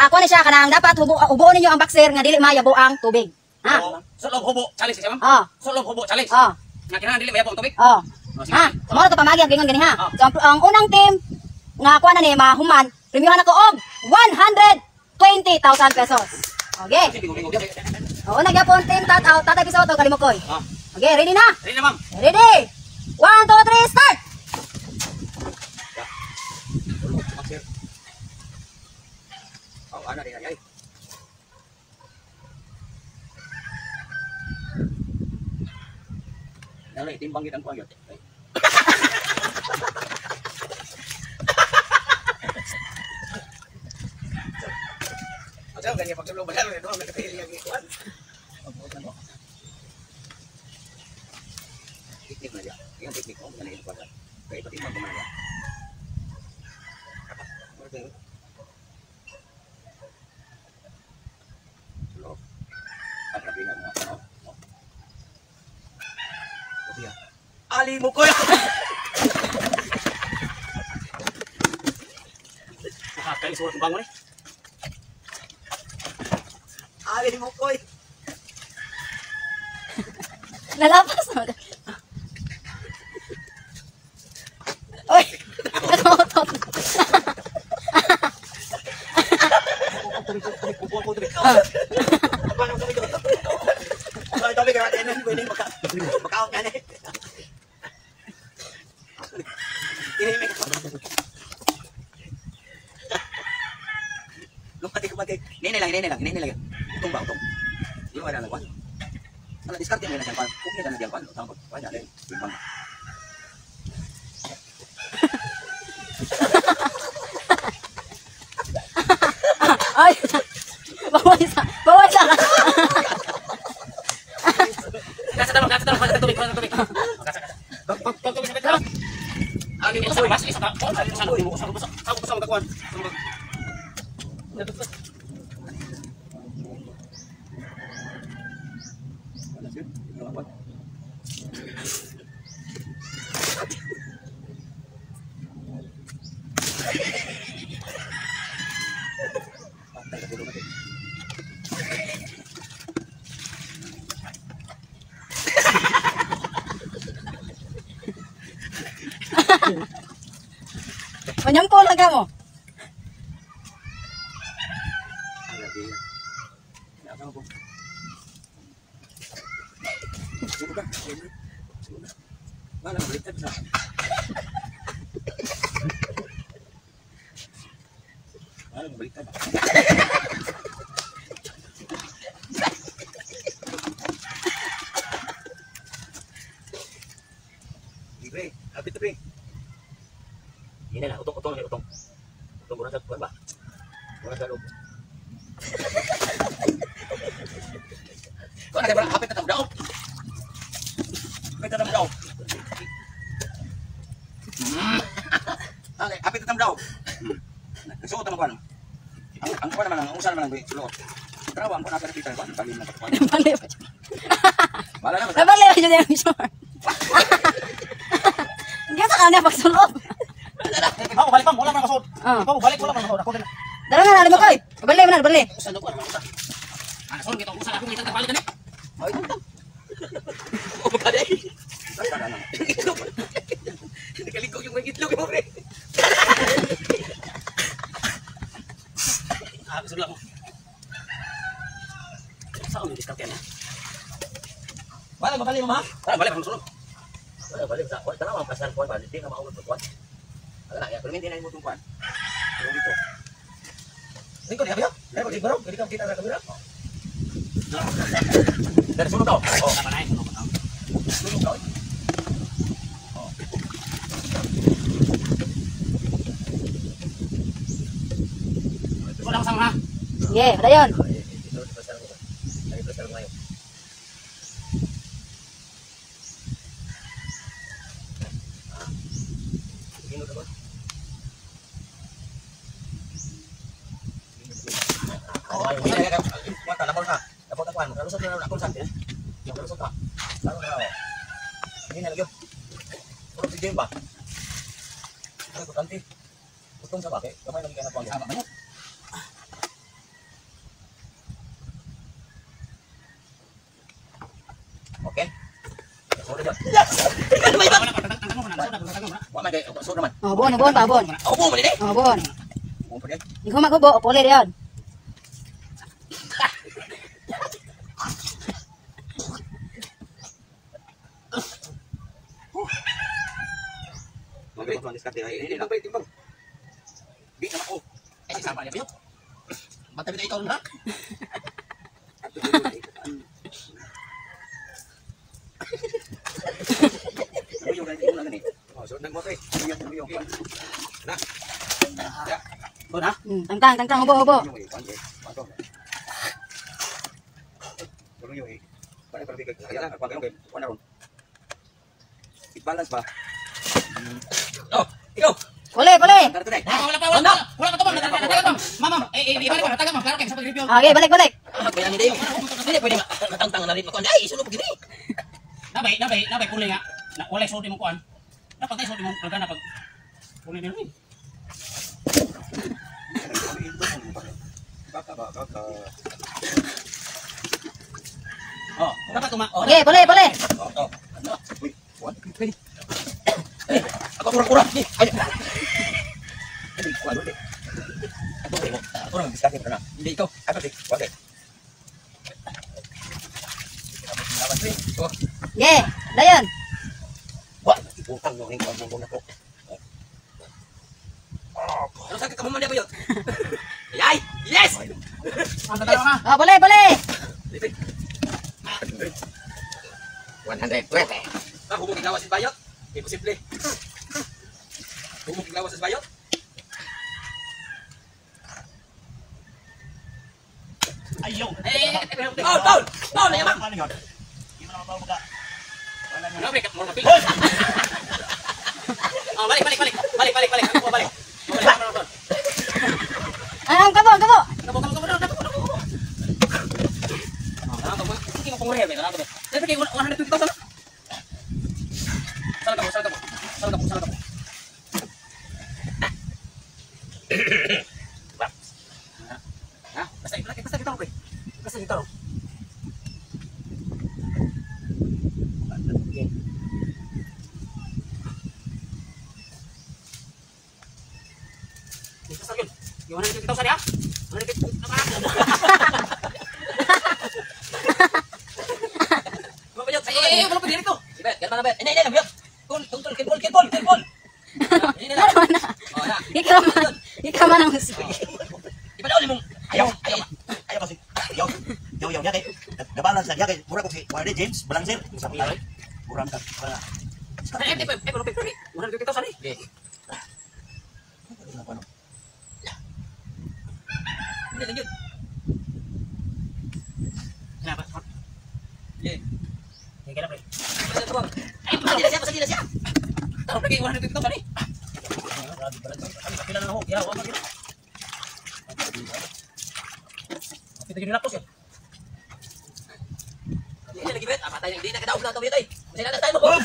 Kuha ni siya kanang dapat hubuon ninyo ang boxer nga dili mayabo ang tubig. Ha? Sulog hubo challenge siya, ma'am. Oh. Sulog hubo challenge. Oh. Nga kinahanglan dili mayabo ang tubig. Oh. Oh, sige. Ha? So mao na to pamagi ang gingon gani ha. Oh. So ang unang team nga kuha na ni mahuman, premyohan ako og 120,000 pesos. Okay. Oo, una gyapon team tat out, Tatay Pisoto Kalimukoy. Ah. Okay, ready na? Ready na, ma'am. Ready? 1, 2, 3, start! Oh, ana rin ay. Dali, timbang gid ang kuan gyud. Ay. Ako ganyan pag sulog ba na do may kapili ang ikuan. Teknik na siya. Yung teknik ko, ganun yung kuan. Kaya ipatimbang ko man niya. Sulog. Ang grabe nga mga ano. Oh. Sophia. Ali mo ko. Nakakain surat ng bangon eh. Ali mo ko. Nalapas na. Oy! Nakautot. Ay, tabi ka natin, pwede makaon ka na. Lumati ko pati. Nene lang, nene lang, nene lang. Utong ba, utong? Di mo na nagwan. Ano, diskarte mo na siyang kwan. Kung na siyang kwan, utang ko. Kwan na, timbang. Ay! Bawal isa. Bawal isa. Kasa tama, kasa tama, kasa tubig, kasa tubig. Kasa, kasa. Pag tubig sa petro. Ali mo sa bas, isa ka. Sa sa sa sa sa magkakuan. Manyampo lang ka mo. Pre, hapit na pre. Hindi na, utong, utong, utong. Utong, mura sa kuwan ba? Mura sa loob. Kuwan na kayo, hapit na tamo daw. Hapit na tamo daw. Okay, hapit na tamo daw. Nagsuot naman kuwan. Ang kuwan naman, ang usa naman ang sulot. Tarawa, ang kuwan na kita, kuwan, bali na kuwan. Nabali pa siya. Bala na, basta. Nabali pa siya yung short. Hindi sa kanya pagsulob. Ako balik pa, wala man kasuot. Ah. Ako balik wala man kasuot. Ako din. Dara na, alam mo koy. Bali mo na, bali. Usa na kuwan, usa. Ah, nasun, kita usa na akong itang balik ka ni. Ay, utang. Oh, magkada. Itlog. Nakaligog yung may itlog mo, pre. Ah, gusto lang. Saan yung diskarte na? Wala mabali mo, ha? Tara, balik ang sulod. Wala, balik sa kuwan. Tara, ang pasal kuwan ba? Hindi ka maulog kuwan. Wala na, pero hindi na yung mutong kuwan. Pero dito. Lingkod, habi ha? Ay, pag siguro, hindi ka makita sa kamera. Dari sulod daw. Oh, tama na, sulod daw. Sulog daw. Wala kasama ha. Sige, padayon. Ito, pasal ko. Ay, pasal ko ngayon. Oh, ay, ay, ay, kuwan ta, labaw na. Labaw ta kuwan. Kalusot na na, kalusot. Yung kalusot ta. Laro na, oh. Hindi na lagi. Puro si Jim ba? Ay, importante. Utong sa bakit? Kamay lagi ka na kuwan. Sama ba niya? Yes. Wa man kay so naman. Oh, buon, buon pa, buon. Ako po man eh. Oh, buon. Buon pa Ikaw maghubo, o puli yun. Timbang, pre, timbang. Di naman ko. Ay, sama niya ba yun? Bata ikaw na. Na. Tangtang, tangtang, hubo, hubo. Balance ba? Oh, ikaw. Puli, puli. Wala pa, wala pa. Wala pa, wala pa. Ma'am, eh, ibalik ko, taga ma'am, klaro kayo sa pag-review. Okay, balik, balik. Kaya ni Dayo. Hindi pwede matangtang na rin makuan. Ay, isulo pag gini. Nabay, nabay, nabay puli nga. Na walay sudi mo kuan. Dapat ay sudi mo lagana pag puli ni Ruin. Oh, dapat tuma. Oh, Okay, puli, puli. Oh. Ako kurang-kurang. Ay. Ako nang diskarte na. Hindi ikaw. Ako si, wag. Oh. Okay, dayon. Wa, ibutang mo ning kuan mo na ko. Ano sakit ka mo man ba yun? Ay! Yes! Oh, puli, puli. 120. Ah, humog iglawas sa bayot. Imposible. Humog iglawas sa bayot. Ayaw. Paul, Paul! Paul, ayaw ma'am! Oh, balik, balik, balik. Balik, balik, balik. Balik, balik. Balik, Ang kabo, ang kabo. kabo, kabo, kabo, kabo, kabo. Sal ka po, sal ka po. Ha? Basta basta dito, pre. Basta dito. Okay. Basta yun. Yung 150,000 ya? 150,000. Ay, wala pa dito. Ini, ini, ini. Tol, tol, tol, kill ball, kill ball. Ini na. Oh, na. Ikaw man. Ikaw man ang gusto. Iba daw limong. Ayaw, ayaw, ayaw kasi. Ayaw, ayaw, ayaw, kay. Nabalance lang, kay. Mura ko si Warren James, balancer. Sa pala. Mura ka. Eh, eh, eh, pero pero 150,000 eh. Hindi lang yun. Kenapa? Eh. Kaya pre. Ay, pasadi na siya, pasadi na siya. Taruh lagi 150,000 eh. Pila na ako. Ya, wala kita. Kita gini lapos ya. Hindi lagi bet, patay hindi na kadaog na ito ay. Masih na tayo mo.